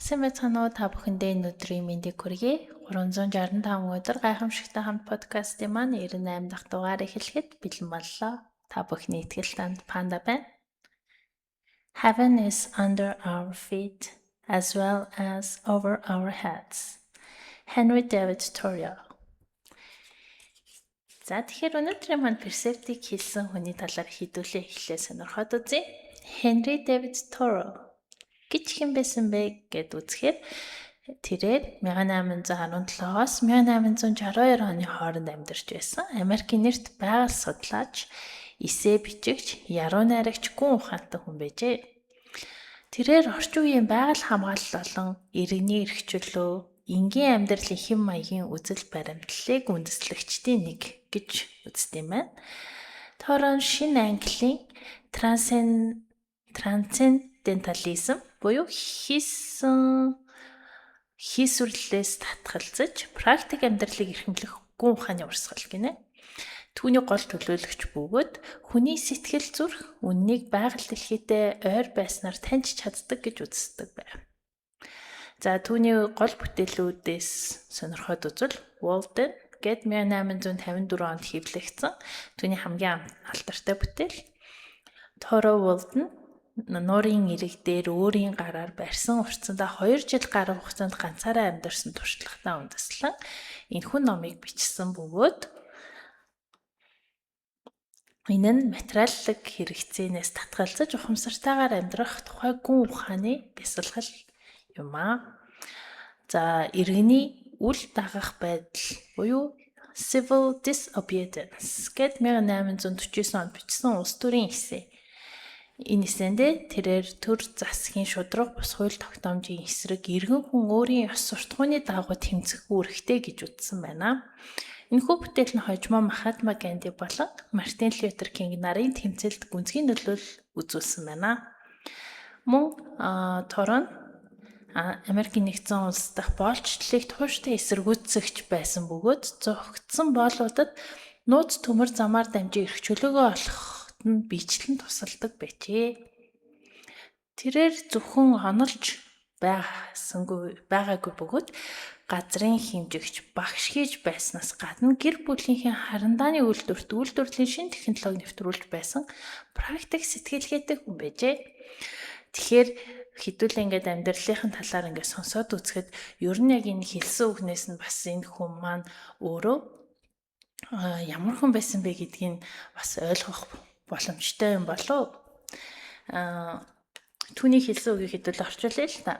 Сайн байцгаана уу, та бүхэндээ энэ өдрийн мэндийг хүргэе. 365 өдөр гайхамшигтай хамт подкастын маань 98 дахь дугаар эхлэхэд бэлэн боллоо. Та бүхний итгэл танд Панда байна. Heaven is under our feet as well as over our heads. Henry David Thoreau. За, тэгэхээр өнөөдрийн маань перцептийг хэлсэн хүний талаар хэдүүлээ эхлээ сонирхоод үзье. Henry David Thoreau гэж хэн байсан бэ гэд үзэхээр тэрээр 1817-оос 1862 оны хооронд амьдарч байсан Америкийн нэрт байгаль судлаач, эссе бичигч, яруу найрагч, гүн ухаантай хүн байжээ. Тэрээр орчин үеийн байгаль хамгаалал болон иргэний эрх чөлөө, энгийн амьдралын хэв маягийн үзэл баримтлалыг үндэслэгчдийн нэг гэж үздэг юм байна. Торо шинэ Английн трансцендентализм буюу хийсэн хийсвэрлэлээс татгалзаж практик амьдралыг эрхэмлэх гүн ухааны урсгал гинэ. Түүний гол төлөөлөгч бөгөөд хүний сэтгэл зүрх үннийг байгаль дэлхийдээ ойр байснаар таньж чаддаг гэж үздэг байв. За, түүний гол бүтээлүүдээс сонирхоод үзвэл Walden гээд 1854 онд хэвлэгдсэн түүний хамгийн алдартай бүтээл. Thoreau Walden нуурын эрэг дээр өөрийн гараар барьсан уртсандаа 2 жил гаруй хугацаанд ганцаараа амьдарсан туршлагатай үндэслэн энэхүү номыг бичсэн бөгөөд энэ нь материаллык хэрэгцээнээс татгалзаж ухамсартайгаар амьдрах тухай гүн ухааны бясалгал юм аа. За, иргэний үл дагах байдал буюу Civil Disobedience гээд 1849 онд бичсэн улс төрийн эссе. Энэ эссендээ тэрээр төр засгийн шударга бус хууль тогтоомжийн эсрэг иргэн хүн өөрийн ёс суртахууны дагуу тэмцэх үүрэгтэй гэж үзсэн байна. Энэхүү бүтээл нь хожмоо Махатма Ганди болон Мартин Лютер Кинг нарын тэмцэлд гүнзгий нөлөөлөл үзүүлсэн байна. Мөн Торо нь Америкийн нэгдсэн улс дахь боолчлолыг тууштай эсэргүүцэгч байсан бөгөөд зугтсан боолуудад нууц төмөр замаар дамжин эрх чөлөөгөө олоход нь биечлэн тусалдаг байжээ. Тэрээр зөвхөн онолч байсангүй байгаагүй бөгөөд газрын хэмжигч, багш хийж байснаас гадна гэр бүлийнхээ харандааны үйлдвэрт үйлдвэрлэлийн шинэ технологи нэвтрүүлж байсан практик сэтгэлгээтэй хүн байжээ. Тэгэхээр хэдүүлээ ингээд амьдралынхын талаар ингээд сонсоод үзэхэд ер нь яг энэ хэлсэн үгнээс нь бас энэ хүн маань өөрөө ямар хүн байсан бэ гэдгийг бас ойлгох боломжтой юм болов. Түүний хэлсэн үгийг хэдүүл орчуулъя л та.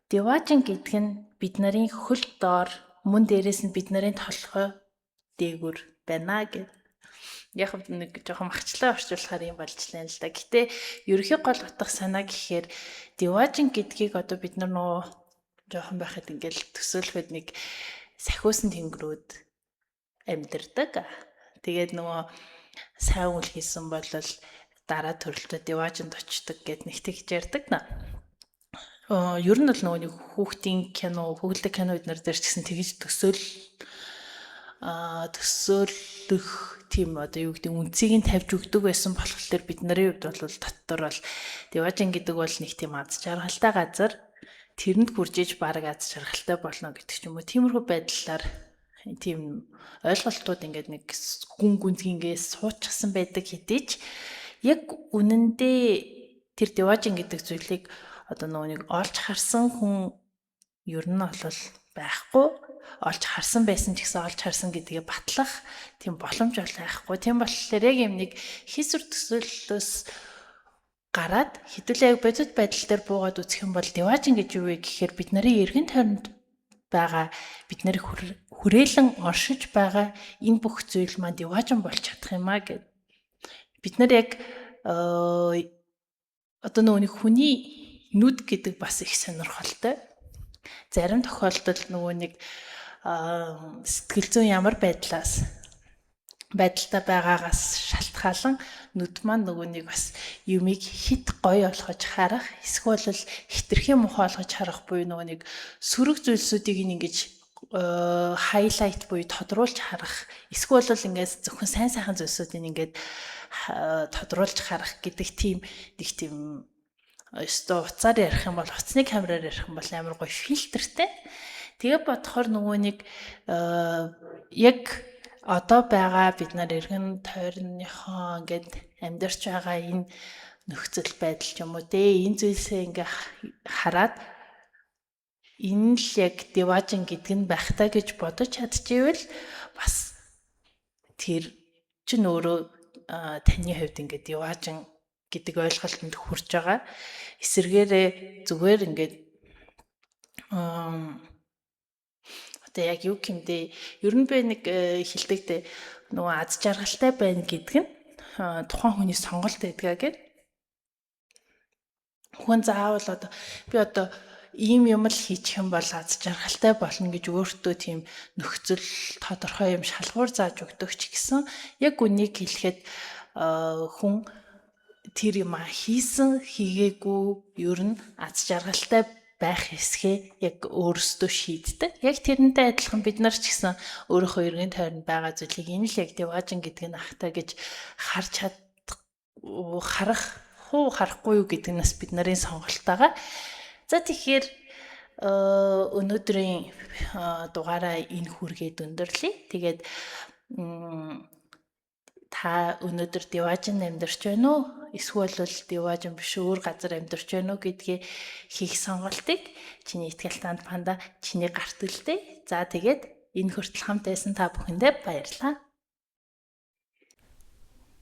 Диваажин гэдэг нь бид нарын хөл доор, мөн дээрээс нь бид нарын толгой дээгүр байна гэд. Яг нэг жоохон махчлаа орчуулахаар юм болж лээ л да. Гэтэ ерөнхий гол утга санаа гэхээр диваажин гэдгийг одоо бид нар нөгөө жоохон байхад ингээл төсөөлөхөд нэг сахиусан тэнгэрүүд амьдардаг. Тэгээд нөгөө сайн үйл хийсэн бол дараа төрөлтөө диваажинд очдог гэд нэг тэгж ярьдаг на. Ер нь бол нөгөө нэг хүүхдийн кино, хүүхэлдэй кино эднэр дээр ч гэсэн тэгж төсөөлөх тийм одоо юу гэдэг үнцийг нь тавьж өгдөг байсан болохоор бид нарын хувьд бол дотор бол диваажин гэдэг бол нэг тийм аз жаргалтай газар, тэрэнд хүржиж бараг аз жаргалтай болно гэдэг ч юм уу. Тиймэрхүү байдлаар тийм ойлголтууд ингээд нэг гүн гүнзгий ингээд суучихсан байдаг хэдий ч яг үнэндээ тэр диваажин гэдэг зүйлийг одоо нөгөө нэг олж харсан хүн ер нь бол байхгүй, олж харсан байсан ч гэсэн олж харсан гэдгээ батлах тийм боломж бол байхгүй. Тийм болохоор яг юм нэг хийсвэр төсөөллөөс гараад хэдүүлээ яг бодит байдал дээр буугаад үзэх юм бол диваажин гэж юу вэ гэхээр бид нарын эргэн тойронд байгаа, бид нарыг хүрээлэн оршиж байгаа энэ бүх зүйл маань диваажин болж чадах юм а гэд. Бид нар яг одоо нөгөө нэг хүний нүд гэдэг бас их сонирхолтой. Зарим тохиолдолд нөгөө нэг сэтгэл зүйн ямар байдлаас байдалтай байгаагаас шалтгаалan нүд маань нөгөө нэг бас юмыг хит гоё олгож харах эсвэл бол хэтэрхий муухай олгож харах буюу нөгөө нэг сөрөг зүйлсүүдийг ингэж хайлайт буюу тодруулж харах эсвэл бол ингээд зөвхөн сайн сайхан зүйлсүүдийг ингээд тодруулж харах гэдэг тийм нэг тийм Өстөө утсаар ярих юм бол, утасны камераар ярих юм бол амар гоё фильтртэй. Тэгээ бодохоор нөгөө нэг яг одоо байгаа бид нар эргэн тойрныхоо ингээд амьдарч байгаа энэ нөхцөл байдал ч юм уу те, энэ зүйлсээ ингээ хараад энэ л яг диваажин гэдэг нь байх та гэж бодож чадчихвэл бас тэр чинь өөрөө таны хувьд ингээд диваажин гэдэг ойлголтод хүрч байгаа. Эсвэргээрээ зүгээр ингээд одоо яг юу гэмдэ, ер нь би нэг хэлдэг те, нөгөө аз жаргалтай байна гэдэг нь тухайн хүний сонголт байдгаа гэд. Хүн заавал одоо би одоо ийм юм л хийчих юм бол аз жаргалтай болно гэж өөртөө тийм нөхцөл тодорхой юм шалгуур зааж өгдөг ч гэсэн яг үнийг хэлэхэд хүн тэр юм хийсэн хийгээгүй ер нь аз жаргалтай байх хэсгээ яг өөрсдөө шийддэг. Яг тэрнтэй адилхан бид нар ч гэсэн өөрийнхөө эргэн тойронд байгаа зүйлийг энэ л яг диваажин гэдэг нь ахтай гэж харж харах хуу харахгүй юу гэдэг нь бас бид нарын сонголт байгаа. За, тэгэхээр өнөөдрийн дугаараа энэ хүргээд өндөрлөе. Тэгээд та өнөөдөр диваажин амьдарч байна уу? Эсвэл бол диваажин биш өөр газар амьдарч байна уу гэдгээ хийх сонголтыг чиний итгэл таанд панда чиний гарт үлдээ. За, тэгээд энэ хүртэл хамт байсан та бүхэндээ баярлалаа.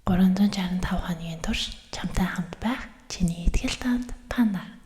365 хоногийн турш чамтай хамт байх чиний итгэл таанд панда.